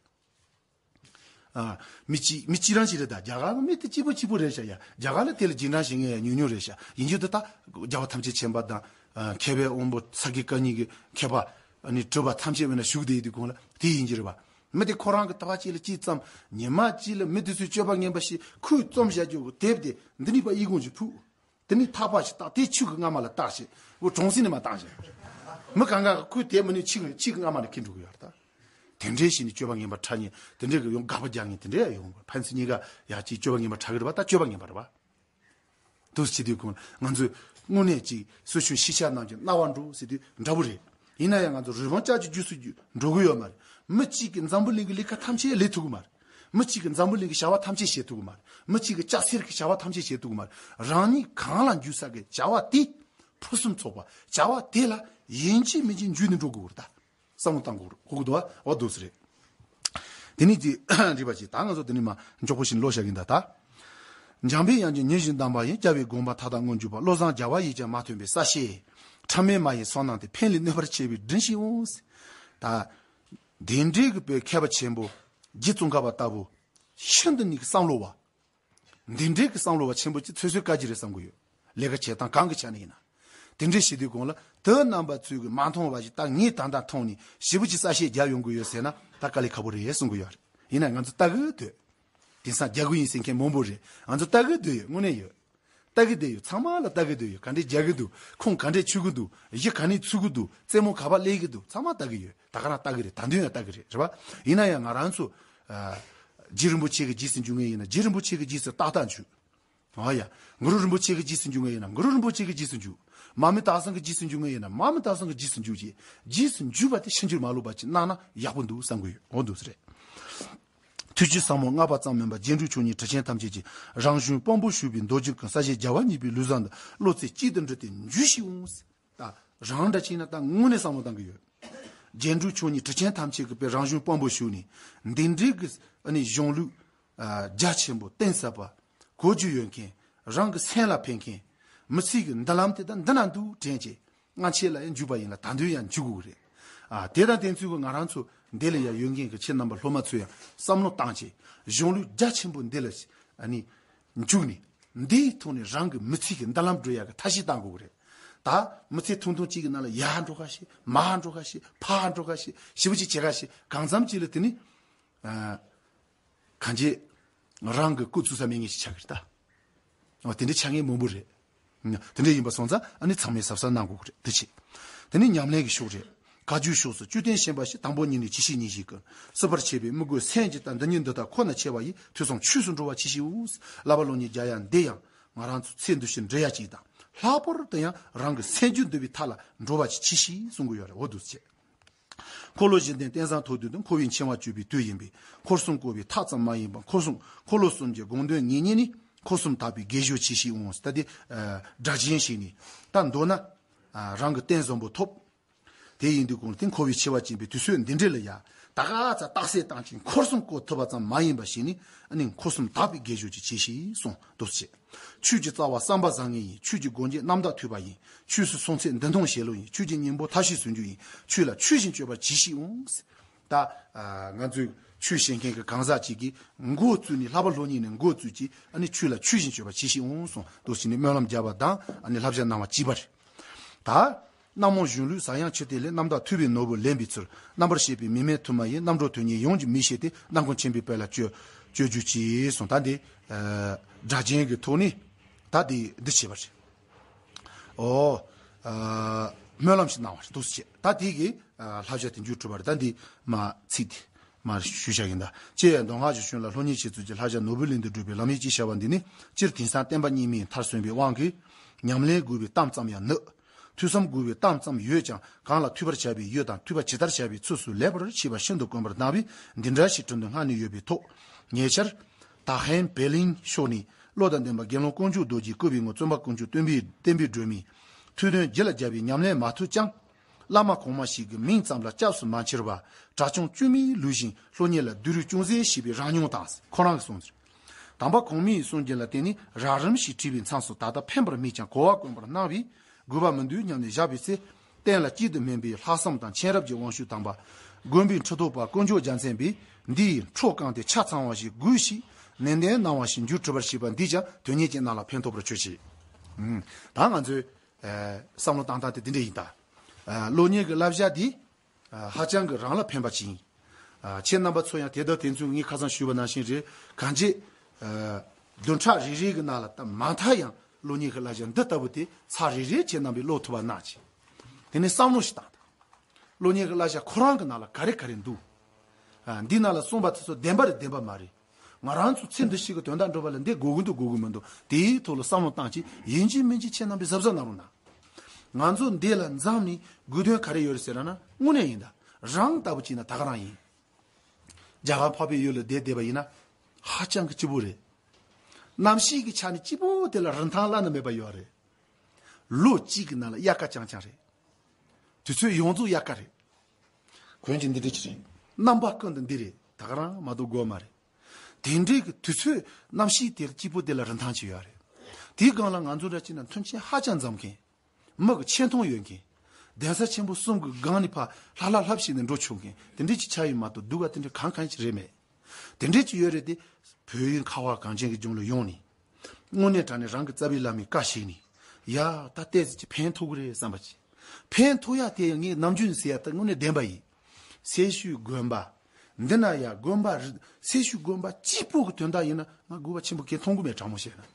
ཨ། མི་གཅིག་མི་གཅིག་རང་ཞིག་རེད་ད། རྒྱ་གར་ལ་མི་དེ་གཅིག་པོ་གཅིག་པོ་རེད་ཤག་ཡ། རྒྱ་གར་ལ་དེ་ལ་རྗེས་འབྲང་བྱེད་མཁན་ཡ་ཉུང་ཉུང་རེད་ཤག་ཡིན་རྒྱུ་དེ་ད་རྒྱལ་བ་ཐམས་ཅད་མཁྱེན་པ་དང་། ཨ། མཁས་པའི་དབང་པོ་ས་དགེ་བཀའ་རྙིང་གི་མཁས་པ། ཨ་ནི་གྲུབ་པ་ཐམས་ཅད་བས་ན་བཞུགས་བསྡད་ཡོད་དུས་གོང་ལ་དེ་ཡིན་གྱི་རེད་པ། མི་དེ་ཁོ་རང་གི་ལྟ་བ་གཅིག་ལ་གཅིག་ཙམ་ཉི་མ་གཅིག་ལ་མི་དེ་ཚོའི་སྤྱོད་པ་ངན་པ་ཞིག་ཁོས་རྩོམ་བཞག་རྒྱུ་གི་དེབ་དེ་འདི་ནི་པ་ཨི་ཁུང་ཅིག་ཕུག་དེ་ནི་ཐག་པ་ཞིག་བཏགས་དེ་ཆུ་གི་རྔ་མ་ལ་བཏགས་ཤིག་འོ་གྲོང་གསེབ་ནས་མ་བཏགས་ཤིག་མི་གང་ག་གི་ཁོས་དེབ་མི་ནི་ཆུ་གི་ཆུ་གི་རྔ་མ་ནས་ཁྱེར་འགྲོ་གི་ཡོད་རེད་ད། དེ་འདྲའི་ཞིག་ནི་སྤྱོད་པ་ངན་པ་ཁྲ་ཉེ་དེ་འདྲའི་གི་ཡོང་དགག་པ་རྒྱག་མཁན་དེ་འདྲའི་ཡོང་ཕན་ཚུན་གཉིས་ཀ་ཡ་གཅིག་སྤྱོད་པ་ངན་པ་ཁྲ་གི་རེད་པ། ད་སྤྱོད་པ་ངན་པ་རེད་པ། འདུག་སེ་བྱེད་དུས་ཁོང་ང་ཚོས་དངོས་གནས་ཅིག་སོ་སོའི་ཤེས་བྱ་རྣམས་ཀྱི་རྣ་བར་འགྲོ་ཟེར་དུས་འདྲ་པོ་རེད། ཡིན་ན་ཡང་ང་ཚོ་རི་བོང་ཅག་གི་རྗེས་སུ་འགྲོ་གི་ཡོད་མ་རེད། མི་གཅིག་གིས་འཛམ་བུ་གླིང་གི་ལས་ཀ་ཐམས་ཅད་ལས་ཐུབ་གི་མ་རེད། མི་གཅིག་གིས་འཛམ་བུ་གླིང་གི་བྱ་བ་ཐམས་ཅད་བྱེད་ཐུབ་གི་མ་རེད། མི་གཅིག་གིས་ལྕགས་གསེར་གྱི་བྱ་བ་ཐམས་ཅད་བྱེད་ཐུབ་གི་མ་རེད། རང་ཉིད་གང་ལ་འཇུག་ས་གི་བྱ་བ་དེ་ཕུན་སུམ་ཚོགས་པ་བྱ་བ་དེ་ལ་ཡིན་གཅིག་མིན་གཅིག་འཇུས་ནས་འགྲོ་དགོས་རེད་ད། བསམ་བློ་བཏང་དགོས་རེད། གོ་གི་འདུག་ཨ། འོ་འདུག་སེ་རེད། དེ་ནས་ཅིག་རིག་པ་ཅིག་ད་ང་ཚོ་དེ་ནས་མ་མགྱོགས་པོ་ཞིག་ཀློག་བྱ་གི་ཡིན་ད་ད། འཇམ་པའི་དབྱངས་ཀྱིས་ཉིན་བཞིན་གདམས་པ་ཡིས། སྐྱབས་པའི་དགོངས་པ་མཐའ་དག་མངོན་གྱུར་པ། བློ་བཟང་རྒྱལ་བ་ཡིས་ཀྱང་མ་ཐོན་པའི་ས་གཞི། ཕྲ་མེན་མ་ཡིན་བསོད་ནམས་དེ། ཕན་ལས་གནོད་པར་བྱེད་པའི་དྲིན་ཞིག་འོང་། ད། དེ་འདྲའི་གི་པའི་མཁས་པ་ཆེན་པོ་རྗེ་ཙོང་ཁ་པ་ལྟ་བུ་ཤིན་ཏུ་ནས་བསམ་བློ་བ། འདི་འདྲའི་གི་བསམ་བློ་བ་ཆེན་པོ་ཅིག་ཚོད་ཚོད་དཀའ་གི་རེད་བསམ་གི་ཡོད། ལས་ཀ་བྱེད་སྟངས་གང་གི་ཆ་ནས་ཡིན་ན། དེ་འདྲའི་བྱེད་དུས་གོང་ལ་དེ་རྣམ་པ་ཚོས་གི་མ་མཐོང་བ་ཞིག་ད་ངས་ད་ལྟ་མཐོང་ནས་ཞེ་པོ་ཅིག་གསལ་བཤད་རྒྱག་ཡོང་གི་ཡོད་ཟེར་ན་ད་དཀའ་ལས་ཁག་པོ་རེད་གསུང་གི་ཡོད་རེད། ཡིན་ན་ང་ཚོ་ལྟ་གི་འདུག་དེང་སང་རྒྱག་གི་ཡིན་ཟེར་མཁན་མང་པོ་རེད། ང་ཚོ་ལྟ་གི་འདུག་ཡོད་དངོས་གནས་ཡོད། ལྟ་གི་བསྡད་ཡོད། ཚང་མ་ལ་ལྟ་གི་བསྡད་ཡོད། ག་འདྲས་རྒྱག་གི་འདུག་ཁོང་ག་འདྲས་ཆུ་གི་འདུག་གཞི་ག་ནས་ཚུགས་ཀྱི་འདུག་རྩེད་མོ་ག་པར་སླེབས་ཀྱི་འདུག་ཚང་མ་ལྟ་གི་ཡོད། ད་ག་རང་ལྟ་གི་རེད། ད་དུང་ཡང་ལྟ་གི་རེད། རེད་པ། ཡིན་ན་ཡང་ང་རང་ཚོ། ཨ། རྗེ་རིན་པོ་ཆེ་གི་རྗེས་སུ་འཇུག་མཁན་ཡིན་ན་རྗེ་རིན་པོ་ཆེ་གི་རྗེས་སུ་ཏག་ཏག་འཇུག་ཨ་ཡ། གུ་རུ་རིན་པོ་ཆེ་གི་རྗེས་སུ་འཇུག་མཁན་ཡིན་ན་གུ་རུ་རིན་པོ་ཆེ་གི་རྗེས་སུ་འཇུག་མ་མི་དྭགས་གཙང་གི་རྗེས་སུ་འཇུག་མཁན་ཡིན་ན་མ་མི་དྭགས་གཙང་གི་རྗེས་སུ་འཇུག་ཅེས་རྗེས་སུ་འཇུག་པ་དེ་ཕྱིན་ཅི་མ་ལོག་པ་ཅིག་གནང་ན་ཡག་པོ་འདུག་བསམ་གི་ཡོད། འོ་འདུག་སེ་རེད། ཐུགས་རྗེ་ཟབ་མོ་བསྔགས་པ་ཙམ་མིན་པར། རྗེ་འབྲུག་ཆོས་ཉིད་ཁྲི་ཆེན་ཐམས་ཅད་ཀྱི། རང་གཞུང་དཔང་པོ་ཞུས་པའི་མདོ་རྒྱུད་ཀུན། ས་གཞི་རྒྱལ་བ་ཉིད་པའི་ལུས་བཟང་དུ། བློ་རྩེ་གཅིག་ཏུ་འདྲེས་ཏེ་འཇུ་ཞིག་འོང་། ད་རང་འདྲ་ཅིག་ན་ད་དངོས་གནས་བསམ་བློ་བཏང་གི་ཡོད། རྗེ་འབྲུག་ཆོས་ཉིད་ཁྲི་ཆེན་ཐམས་ཅད་ཀྱི་པའི་རང་གཞུང་དཔང་པོ་ཞུས་ནས་འདི་འདྲའི་གི་ཨ་ནི་གཞུང་ལུགས་ཨ་རྒྱ་ཆེན་པོ་གཏིང་ཟབ་པ་གོ་རྒྱུ་ཡོད་མཁན། རང་གི་སེམས་ལ་ཕན་མཁན། མི་ཚེ་གི་མདུན་ལམ་དེ་ད་འདི་ན་འདུག་དྲན་བྱས། སྔ་ཕྱི་ལ་ཡང་འཇུག་པ་ཡིན་ལ་ད་དུང་ཡང་འཇུག་དགོས་ཀྱི་རེད། ཨ། དེ་དང་དེ་ཚོའི་གི་ང་རང་ཚོ་འདི་ལ་ཡང་ཡོད་མཁན་གི་ཁྱེད་རྣམ་པ་སློབ་མ་ཚོས་ཡང་བསམ་བློ་བཏང་བྱས་གཞུང་ལུགས་རྒྱ་ཆེན་པོ་འདི་ལ་ཨ་ནི་འཇུག་ནས་འདིའི་ཐོག་ནས་རང་གི་མི་ཚེ་གི་མདུན་ལམ་བགྲོད་ཡག་གི་ཐབས་ཤེས་བཏང་དགོས་ཀྱི་རེད། ད་མི་ཚེ་ཐུང་ཐུང་གཅིག་གི་ནང་ལ་ཡར་འགྲོ་ཁ་ཤས་མར་འགྲོ་ཁ་ཤས་ཕར་འགྲོ་ཁ་ཤས་ཞེ་པོ་ཅིག་བྱེད་ཁ་ཤས་གང་འཚམ་ཅིག་ལ་དེ་ནི། ཨ། གང་ཅི། རང་གི་སྐུ་ཚུགས་ས་མེད་ངེས་ཤིག་ཆགས་ཀྱི་རེད་ད། འོ་དེ་འདྲའི་ཆགས་ངེས་མང་པོ་རེད། དེ་འདྲ་ཡིན་པ་སོང་ཙང་ཨ་ནི་ཚང་མས་གཟབ་གཟབ་གནང་དགོས་ཀྱི་རེད་དེ་བྱས། དེ་ནི་ཉམས་ལེན་གྱི་ཕྱོགས་རེད། བཀའ་བརྒྱུད་ཕྱོགས་སུ་བཅུད་ལྡན་ཤེས་པ་ཞིག་དང་པོ་ཉིད་ནས་ཇི་ཞིག་ཉིད་ཞིག་གི་སྲིད་པར་བྱེད་པའི་དམིགས་དགོས་སེམས་ཀྱི་དང་འདི་ཉིད་འདི་དག་ཁོ་ན་ཆེ་བ་ཡིས་ཐོས་བསམ་ཆོས་སུ་འགྲོ་བ་ཇི་ཞིག་འོང་། བསླབ་པ་སློབ་གཉེར་རྒྱག་ཡ་འདི་ཡང་ང་རང་ཚོ་ཚེ་འདི་ཕྱི་འབྲེལ་ཡ་གཅིག་དང་ལྷག་པར་དུ་ཡང་རང་གི་སེམས་རྒྱུད་འདུལ་བའི་ཐབས་ལ་འགྲོ་བ་ཇི་ཇི་ཞིག་གསུང་གི་ཡོད་རེད། འོ་འདུག་ཅེས། འཁོར་ལོ་བཞི་ལྡན་རྟེན་བཟང་ཐོག་ཏུ་འདུ། འཁོར་བའི་འཆིང་བ་གཅོད་པའི་དུས་ཡིན་པས། འཁོར་གསུམ་བསྐོར་བའི་ཐབས་ཙམ་མ་ཡིན་པར། འཁོར་གསུམ་འཁོར་ལོ་གསུམ་གྱི་དགོངས་དོན་ངེས་རྙེད་ནི། འཁོར་གསུམ་དག་པའི་དགེ་སྦྱོར་ཇི་ཞིག་འོང་། ད་དེ་སྒྲ་གཅན་ཞིག་ནི་ད་མདོར་ན་རང་གི་རྟེན་བཟང་པོ་ཐོབ། དེ་ཡིན་དུས་གོང་དེ་འཁོར་བའི་འཆིང་བ་གཅོད་པའི་དུས་ཚོད་འདི་འདྲ་ལ་ཡ་ད་ག་ཚ་རྟགས་གསལ་བཏང་ཅིང་འཁོར་གསུམ་བསྐོར་ཐུབ་པ་ཙམ་མ་ཡིན་པ་ཞིག་ནི་ཨ་ནི་འཁོར་གསུམ་དག་པའི་དགེ་སྦྱོར་གྱི་ཆེད་ཞིག་གསུངས་འདུག་ཅེས། ཆོས་ཀྱི་རྩ་བ་བསམ་པ་བཟང་ངན་ཡིན། ཆོས་ཀྱི་སྒོ་འབྱེད་རྣམ་དག་ཐོས་པ་ཡིན། ཆོས་སུ་སོང་ཚད་འདུ་འཐོམ་ཞི་ལོག་ཡིན། ཆོས་ཀྱི་སྙིང་པོ་ཐབས་ཤེས་ཟུང་འཇུག་ཡིན། ཆོས་ལ་ཆོས་བཞིན་སྤྱོད་པ་ཇི་ཞིག་འོང་། ད་ང་ཚོས་ཆོས་བཤད་མཁན་གྱི་གང་ཟག་ཅིག་གིས་འགོ་བཙུགས་ནས་བསླབ་པ་སློབ་གཉེར་ནས་འགོ་བཙུགས་ཀྱིས་ཨ་ནི་ཆོས་ལ་ཆོས་བཞིན་སྤྱོད་པ་ཇི་ཞིག་འོང་གསུངས་འདུག་ཅེས་ནས་སྨོན་ལམ་བརྒྱབ་པ་དང་ཨ་ནི་བསླབ་བྱ་གནང་བ་གཅིག་པ་རེད། ད། རྣམ་རྨོངས་གཞུང་ལུགས་ཟབ་ཡངས་ཆུ་གཏེར་ལས། རྣམ་དག་ཐོས་པའི་ནོར་བུ་ལེན་པའི་ཚུལ། རྣམ་པར་ཤེས་པའི་མིག་སྨན་དུ་མ་ཡིན། རྣམ་གྲོལ་དོན་གཉེར་ཡོངས་ཀྱི་མིག་ཤེས་ཏེ། རྣམ་ཀུན་མཁྱེན་པའི་དཔལ་ལ་སྤྱོད་སྤྱོད་རྒྱུ་གཅེས་གསུངས། ད་འདི་སྒྲ་གཅན་གྱི་ཐོག་ནས་ད་འདི་འདི་བྱས་པ་རེད། ཨོ། སྨོན་ལམ་ཞིག་གནང་བ་རེད་འདུག་ཟེར་བྱས། ད་དེ་གི་བསླབ་བྱ་དེ་མཇུག་གྲུབ་པ་རེད། ད་འདི་མ་ཚིག་དེ། མར་ཞུ་བྱ་ཡིན་ད། ཅེས་མདོ་སྔགས་ཀྱི་གཞུང་ལ་སློབ་གཉེར་བྱེད་ཚུལ་གྱི་བསླབ་བྱ་ནོར་བུའི་གླིང་དུ་བསྒྲུབ་པའི་ལམ་ཡིག་ཅེས་བྱ་བ་འདི་ནི་སྤྱིར་དེང་སང་བསྟན་པ་རྙིང་མའི་མཐར་སོན་པའི་དབང་གིས་ཉམས་ལེན་དགོས་པའི་གཏམ་ཙམ་ཡང་ནུས། ཐོས་བསམ་དགོས་པའི་གཏམ་ཙམ་ཡོད་ཀྱང་གང་ལ་ཐོས་པར་བྱ་བའི་ཡུལ་དང་ཐོས་པ་ཇི་ལྟར་བྱ་བའི་ཚུལ་སོགས་ལེགས་པར་ཤེས་པ་ཤིན་ཏུ་དཀོན་པར་སྣང་བས་འདི་འདྲ་ཞིག་གྲུབ་འདུག་སྔ་ནས་ཡོད་པའི་ཐོག་ཉེ་ཆར་ད་ཧན་བེ་ལིང་ཕྱོགས་ནས་བློ་དང་ལྡན་པ་དགེ་སློང་དཀོན་མཆོག་རྡོ་རྗེས་བསྐུལ་བའི་ངོར་བཙུན་པ་དཀོན་མཆོག་བསྟན་པའི་བསྟན་པའི་སྒྲོན་མེའི་ཐོས་དོན་རྒྱུད་ལ་སྦྱར་བའི་ཉམས་ལེན་མ་ཐུབ་ཀྱང་། བླ་མ་གོང་མ་ཞིག་གི་མིང་ཙམ་ལ་སྐྱབས་སུ་མ་མཆིར་བར་གྲྭ་ཆུང་བཅུ་མའི་ལུས་བཞིན་སློབ་གཉེར་ལ་བསྡུ་རུས་ཅུང་ཟད་བྱས་པའི་རང་མྱོང་དང་ཁོ་རང་གི་གསུང་ཟེར། དམ་པ་གོང་མའི་གསུང་རྒྱུན་ལ་བརྟེན་ནས་རགས་རིམ་ཞིག་བྲིས་པའི་མཚམས་སུ་ད་ལྟ་ཕན་པར་མེད་ཀྱང་གོ་བ་དཀོན་པར་སྣང་བས་དགོས་པ་མི་འདུག་སྙམ་ནས་བཞག་པའི་ཚེ། གཏན་ལ་གཅིག་ཏུ་སྨིན་པའི་ལྷག་བསམ་དང་མཁྱེན་རབ་ཀྱི་དབང་ཕྱུག་དམ་པ། མགོན་པོའི་ཁྲི་ཐོག་པ་དཀོན་མཆོག་རྒྱལ་མཚན་པས་འདིའི་འཕྲོ་བསྐངས་ཏེ་ཆ་ཚང་བ་ཞིག་དགོས་ཞེས་ནན་ཏན་གནང་བ་ཞིག་མཇུག་གྲུབ་པར་བྱས་པ་འདིས་ཀྱང་དོན་གཉེར་ཅན་རྣམས་ལ་ཕན་ཐོགས་པར་གྱུར་ཅིག་ཨུམ། ད་ང་ཚོའི་ཨ་བསམ་བློ་བཏང་སྟངས་དེ་འདི་འདྲ་ཡིན་ད། ཨ་སློབ་གཉེར་གྱི་བསླབ་བྱ་འདི་ཨ་ཧ་ཅང་གི་རང་ལ་ཕན་པ་ཅིག་ཡིན། ཨ་ཁྱེད་རྣམ་པ་ཚོ་ཡང་དེ་དང་དེ་ཚོའི་ངས་ཁ་སང་ཞུས་པ་ནང་བཞིན་རེད། གང་ཅི་ཨ་བདུན་ཕྲག་རེ་རེ་གི་ནང་ལ་ད་མ་མཐའ་ཡང་སློབ་གཉེར་གྱི་བསླབ་བྱ་འདི་ལྟ་བུ་དེ་ཚར་རེ་རེ་ཁྱེད་རྣམ་པས་ཀློག་ཐུབ་པ་གནང་ཅིག་དེ་ནས་བསམ་བློ་ཞིག་བཏང་དང་། སློབ་གཉེར་གྱི་བསླབ་བྱ་ཁོ་རང་གི་ནང་ལ་ག་རེ་ག་རེ་འདུག་ཨ་འདི་ནང་ལ་གསུངས་པ་དེ་ཚོ་བདེན་པ་རེད་བདེན་པ་མ་རེད། ང་རང་ཚོ་ཚེ་འདི་ཕྱི་གི་དོན་དག་འགྲུབ་པ་ལ་འདི་དགོས་ཀྱི་འདུག་དགོས་ཀྱི་མི་འདུག་དེའི་ཐོག་ལ་བསམ་བློ་བཏང་ཅིག་ཡིན་གཅིག་མིན་གཅིག་ཁྱེད་རྣམ་པས་གཟབ་གཟབ་གནང་རོགས་གནང་། ང་ཚོ་འདི་ལ་འཛོམས་ནས་དགོས་དོན་ག་རེ་ཡོད་རེད་ཟེར་ན་དངོས་གནས་ཡིན་ད། རང་ལྟ་བུ་བྱས་ན་ད་ག་རང་ཡིན། རྒྱ་གར་འཕགས་པའི་ཡུལ་ལ་བསྡད་བསྡད་པ་ཡིན་ན་ཧ་ཅང་གི་སྐྱིད་པོ་རེད། གནམ་གཤིས་ཀྱི་ཆ་ནས་སྐྱིད་པོ་དེ་ལ་རིན་ཐང་བླ་ན་མེད་པ་ཡོད་རེད། ལོ་གཅིག་གི་ནང་ལ་དབྱར་ཁ་རྐྱང་རྐྱང་རེད། དུས་ཚོད་ཡོངས་རྫོགས་དབྱར་ཁ་རེད། གོན་གྱི་འདི་འདྲ་ཅིག་རེད། རྣམ་པ་ཀུན་ཏུ་འདི་རེད། ད་ག་རང་མ་གཏོགས་དགོས་མ་རེད། དེ་འདྲའི་གི་དུས་ཚོད་གནམ་གཤིས་དེ་སྐྱིད་པོ་དེ་ལ་རིན་ཐང་ཅིག་ཡོད་རེད། དེའི་སྒང་ལ་ང་ཚོ་འདྲ་ཅིག་ན་མཐུན་རྐྱེན་ཧ་ཅང་འཛོམས་མཁན། མི་གི་ཆེ་མཐོང་ཡོད་མཁན། གདན་ས་ཆེན་པོ་གསུམ་གི་སྒང་ནས་ཕར་ལྷབ་ལྷབ་ལྷབ་བྱས་ནས་འགྲོ་ཆོག་མཁན་དེ་འདྲའི་ཅིག་ཆགས་ཡོད་མ་གཏོགས་སྡུག་ག་དེ་འདྲའི་གང་གང་ཅིག་རེད་མེད། དེ་འདྲའི་ཅིག་ཡོད་རེད་དེ། བོད་ཡུལ་ཁ་བ་གངས་ཅན་གྱི་ལྗོངས་ལ་ཡོང་ནས། དངོས་གནས་དྲང་གནས་རང་གི་རྩ་བའི་བླ་མའི་བཀའ་བཞེས་ནས། ཡ་ད་ལྟས་ཟིག་ཅིག་ཕན་ཐོགས་ཀྱི་རེད་བསམ་པ་ཅིག་ཕན་ཐོགས་ཡ་དེ་ཡང་ངས་ནམ་རྒྱུན་ཟེར་ཡ་ད་དངོས་གནས་བདེན་པ་ཡིན། སེར་ཤུལ་དགོན་པ། འདི་ན་ཡ་དགོན་པ་རི་སེར་ཤུལ་དགོན་པ་གཅིག་པོ་གི་དོན་དག་ཡིན་ན་ང་དགོས་པ་ཆེན་པོ་གང་མཐོང་གི་མེད་དྲང་མོ་བཤད་ན།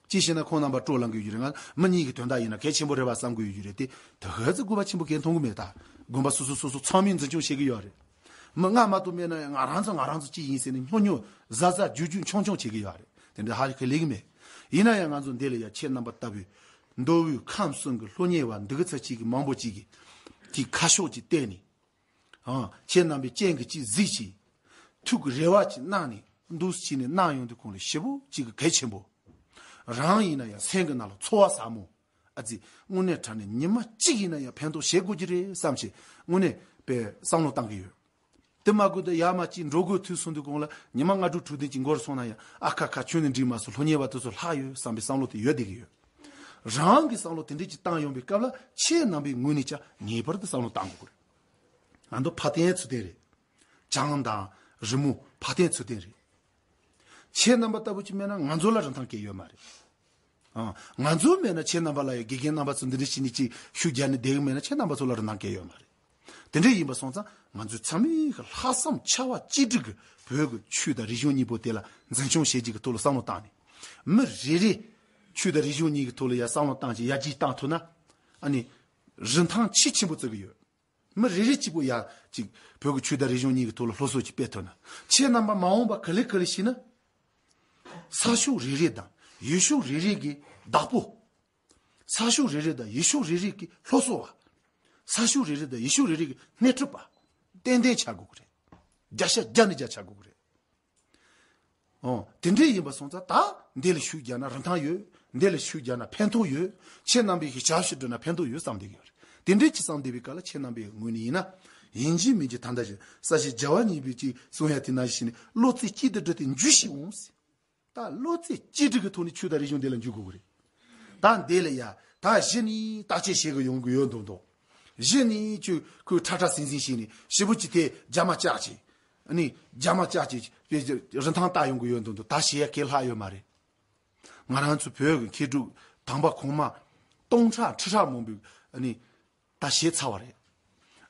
ཅི་ཞེ་ན་ཁོང་རྣམ་པ་སྤྲོ་ལངས་གི་ཡོད་རེད། ང་མི་གཉིས་ཀྱི་དོན་དག་ཡིན་ན་གལ་ཆེན་པོ་རེད་བ་བསམ་གི་ཡོད་རྒྱུ་རེད་དེ། དེ་ག་ཚོད་དགོས་པ་ཆེན་པོ་གང་མཐོང་གི་མེད་ད། དགོན་པ་སོ་སོ་སོ་སོ་ཚང་མས་འཛིན་སྐྱོང་བྱེད་ཀྱི་ཡོད་རེད། མི་ལྔ་མ་གཏོགས་མེད་ན་ཡང་ང་རང་ཚོ་ང་རང་ཚོ་ཅི་ཡིན་ཟེར་ནས་སྨྱོ་སྨྱོ་ཟ་ཟ་རྒྱུ་རྒྱུ་མཆོང་མཆོང་བྱེད་ཀྱི་ཡོད་རེད། དེ་འདྲ་ཧ་ལས་ཀྱི་ལས་ཀྱི་མེད། ཡིན་ན་ཡང་ང་ཚོ་འདི་ལ་ཡ་ཁྱེད་རྣམ་པ་ལྟ་བུའི་མདོ་དབུས་ཁམས་གསུམ་གྱི་སློབ་གཉེར་བ་འདི་ག་ཚོད་ཅིག་གི་མང་པོ་ཅིག་གིས་དེ་ཁ་ཕྱོགས་ཅིག་བལྟས་ནས། ཨང་། ཁྱེད་རྣམ་པས་སྤྱན་གྱིས་ཅིག་གཟིགས་ཤིག་ཐུགས་ཀྱི་རེ་བ་ཅིག་གནང་ནས་འདུག་སེ་བྱས་ནས་གནང་ཡོང་དུས་ཁོང་ལ་ཞེ་པོ་ཅིག་གི་གལ་ཆེན་པོ། རང་ཡིན་ན་ཡང་སེམས་ཀྱི་ནང་ལ་ཚོར་བ་ཟབ་མོ། ཨ་ཙི་དངོས་གནས་དྲང་གནས་ཉི་མ་གཅིག་ཡིན་ན་ཡང་ཕན་ཐོགས་བྱེད་དགོས་ཀྱི་རེད་བསམ་བྱས་དངོས་གནས་དཔེ་བསམ་བློ་བཏང་གི་ཡོད། དེ་མ་དགོས་དུ་ཡར་མར་ཅིག་འགྲོ་དགོས་དུས་སོང་དུས་གོང་ལ་ཉི་མ་ལྔ་དྲུག་དྲུག་བདུན་ཅིག་འགོར་སོང་ན་ཡང་ཨ་ཁ་ཁ་ཁྱོན་ནས་འགྲིག་མ་སོང་སློབ་གཉེར་བ་དེ་ཚོ་ལྷག་ཡོད་བསམ་པའི་བསམ་བློ་དེ་ཡོད་བསྡད་ཀྱི་ཡོད། རང་གི་བསམ་བློ་དེ་འདྲས་ཅིག་བཏང་ཡོང་པའི་སྐབས་ལ་ཁྱེད་རྣམ་པའི་ངོས་ནས་ཀྱང་ངེས་པར་དུ་བསམ་བློ་བཏང་དགོས་ཀྱི་རེད། ང་ཚོ་ཕ་བསྟན་ཚུལ་ལྡན་རེད། བྱང་དང་རི་མོ་ཕ་བསྟན་ཚུལ་ལྡན་རེད། ཁྱེད་རྣམ་པ་ལྟ་བུ་ཅིག་མེད་ན་ང་ཚོ་ལ་རིན་ཐང་གང་ཡོད་མ་རེད། ཨང་། ང་ཚོ་མེད་ན་ཁྱེད་རྣམ་པ་ལ་ཡང་དགེ་རྒན་རྣམ་པ་ཚོ་འདི་འདྲ་བྱས་ནས་ཅིག་ཤུགས་རྒྱག་ནས་བསྡད་གི་མེད་ན་ཁྱེད་རྣམ་པ་ཚོ་ལ་རིན་ཐང་གང་ཡོད་མ་རེད། དེ་འདྲ་ཡིན་པ་སོང་ཙང་ང་ཚོས་ཚང་མས་ལྷག་བསམ་བྱ་བ་གཅིག་སྒྲིལ་གྱིས་བོད་ཀྱི་ཆོས་དང་རིག་གཞུང་གཉིས་པོ་དེ་ལ་འཛིན་སྐྱོང་བྱེད་རྒྱུ་གི་ཐོག་ལ་བསམ་བློ་བཏང་ནས། མི་རེ་རེ་ཆོས་དང་རིག་གཞུང་གཉིས་ཀྱི་ཐོག་ལ་ཡར་བསམ་བློ་བཏང་ཅིག་ཡར་རྒྱས་བཏང་ཐུབ་ན། ཨ་ནི། རིན་ཐང་ཆེས་ཆེན་པོ་བརྩི་གི་ཡོད། མི་རེ་རེ་གཅིག་པོ་ཡ་གཅིག་བོད་ཀྱི་ཆོས་དང་རིག་གཞུང་གཉིས་ཀྱི་ཐོག་ལ་སློབ་གསོ་གཅིག་སྤེལ་ཐུབ་ན། ཁྱེད་རྣམ་པ་མ་འོངས་པ་ག་ལེ་ག་ལེ་ཤེས་ན། ས་ཕྱོགས་རེ་རེ་དང་ཡུལ་ཕྱོགས་རེ་རེ་གི་བདག་པོ། ས་ཕྱོགས་རེ་རེ་དང་ཡུལ་ཕྱོགས་རེ་རེ་གི་སློབ་གསོ་བ། ས་ཕྱོགས་རེ་རེ་དང་ཡུལ་ཕྱོགས་རེ་རེ་གི་སྣེ་ཁྲིད་པ། ཏན་ཏན་ཆགས་དགོས་ཀྱི་རེད། བརྒྱ་ཆ་བརྒྱ་ནས་བརྒྱ་ཆགས་དགོས་ཀྱི་རེད། ཨོ། དེ་འདྲས་ཡིན་པ་སོང་ཙང་ད་འདི་ལ་ཤུགས་རྒྱག་ན་རིན་ཐང་ཡོད། འདི་ལ་ཤུགས་རྒྱག་ན་ཕན་ཐོགས་ཡོད། ཁྱེད་རྣམ་པས་ཞབས་ཞུ་སྒྲུབ་ན་ཕན་ཐོགས་ཡོད་བསམ་བསྡད་ཀྱི་ཡོད་རེད། དེ་འདྲས་ཅིག་བསམ་བསྡད་པའི་སྐབས་ལ་ཁྱེད་རྣམ་པའི་ངོས་ནས་ཡིན་ན། ཡིན་གཅིག་མིན་གཅིག་ད་ལྟ་བཞིན་ས་གཞི་རྒྱལ་བ་གཉིས་པའི་ཅིག་གསུང་ཡ་དེ་ནང་བཞིན་བློ་རྩེ་གཅིག་ཏུ་བསྒྲིལ་ཏེ་འཇུ་ཞིག་འོང་ཟེར། ད་བློ་རྩེ་གཅིག་སྒྲིལ་གྱི་ཐོག་ནས་ཆོས་དང་རིག་གཞུང་འདི་ལ་འཇུག་དགོས་ཀྱི་རེད། ད་འདི་ལ་ཡ་ད་གཞི་ནས་བརྟག་དཔྱད་བྱེད་དགོས་ཡོང་གི་ཡོད་མདོག་མདོག་གཞི་ནས་ཁྱོད་ཁོས་ཁྲ་ཁྲ་ཟིང་ཟིང་བྱས་ནས་ཞེ་པོ་ཅིག་དེ་རྒྱ་མ་བཅག་ཅིག་ཨ་ནི་རྒྱ་མ་བཅག་ཅིག་རིན་ཐང་བལྟ་ཡོང་གི་ཡོད་མདོག་མདོག་ད་བྱེད་ཡ་གལ་ལྷག་ཡོད་མ་རེད། ང་རང་ཚོ་བོད་ཀྱི་མཁས་གྲུབ་དམ་པ་གོང་མ་སྟོང་ཕྲག་ཁྲི་ཕྲག་མང་པོས་ཨ་ནི། ད་བྱས་ཚར་བ་རེད།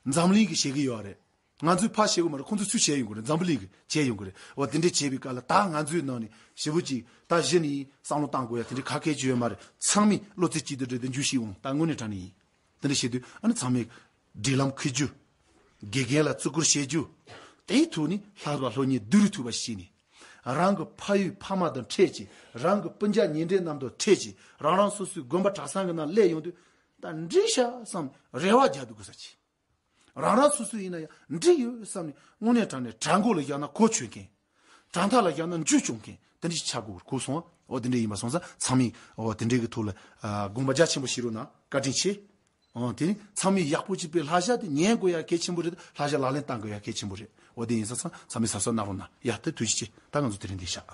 འཛམ་གླིང་གིས་བྱེད་ཀྱི་ཡོད་རེད། ང་ཚོས་ཕར་བྱེད་དགོས་མ་རེད། ཁོང་ཚོས་ཚུར་བྱེད་ཡོང་གི་རེད། འཛམ་བུ་གླིང་གིས་བྱེད་ཡོང་གི་རེད། འོ་དེ་འདྲས་བྱེད་པའི་སྐབས་ལ་ད་ང་ཚོའི་ནང་ནས་ཞེ་པོ་ཅིག་ད་གཞི་ནས་བསམ་བློ་བཏང་དགོས་ཡ་དེ་འདྲས་ག་གེ་ཅིག་ཡོད་མ་རེད། ཚང་མས་བློ་རྩེ་གཅིག་ཏུ་སྒྲིལ་ཏེ་འཇུ་ཞིག་འོང་། ད་དངོས་གནས་དྲང་གནས་ཡིན། དེ་འདྲས་བྱེད་དུས་ཨ་ནི་ཚང་མས་སྒྲིག་ལམ་འཁུར་རྒྱུ། དགེ་རྒན་ལ་བརྩི་བཀུར་བྱེད་རྒྱུ། དེའི་ཐོག་ནས་ལྷག་པ་སློབ་གཉེར་བསྡུ་རུབ་ཐུབ་པ་ཞིག་བྱས་ནས། རང་གི་ཕ་ཡུལ་ཕ་མ་དང་འཕྲད་ཅིག་རང་གི་སྤུན་ཀྱག་ཉེ་འབྲེལ་རྣམས་དང་འཕྲད་ཅིག་རང་རང་སོ་སོའི་དགོན་པ་གྲྭ་ཚང་གི་ནང་སླེབས་ཡོང་དུས། ད་འགྲིག་ཤག་བསམ་རེ་བ་རྒྱག་འདུག་གི་ས་ཆེ། རང་རང་སོ་སོ་ཡིན་ན་ཡང་འགྲིག་ཡོད་བསམ་ནས་དངོས་གནས་དྲང་གནས་བྲག་མགོ་ལ་བཞག་ན་གོ་ཆོད་མཁན། བྲག་མཐའ་ལ་བཞག་ན་འཇུ་བཅུག་མཁན་དེ་འདྲ་ཞིག་ཆགས་དགོས་གོ་སོང་། འོ་དེ་འདྲ་ཡིན་པ་སོང་ཙང་ཚང་མས་འོ་དེ་འདྲའི་གི་ཐོག་ལ་ཨ་དགོངས་པ་རྒྱ་ཆེན་པོ་བཞེས་རོགས་གནང་། བཀའ་དྲིན་ཆེ། འོ་དེ་ནི་ཚང་མས་ཡག་པོ་ཅིག་པའི་བསླབ་བྱ་དེ་ཉན་དགོས་ཡ་གལ་ཆེན་པོ་རེད། བསླབ་བྱ་ལག་ལེན་བསྟར་དགོས་ཡ་གལ་ཆེན་པོ་རེད། འོ་དེ་ཡིན་ཙང་ཚང་མས་གཟབ་གཟབ་གནང་རོགས་གནང་། ཡ་ད་ཐུགས་རྗེ་ཆེ། ད་ང་ཚོ་དེ་རིང་འདིར་བཞག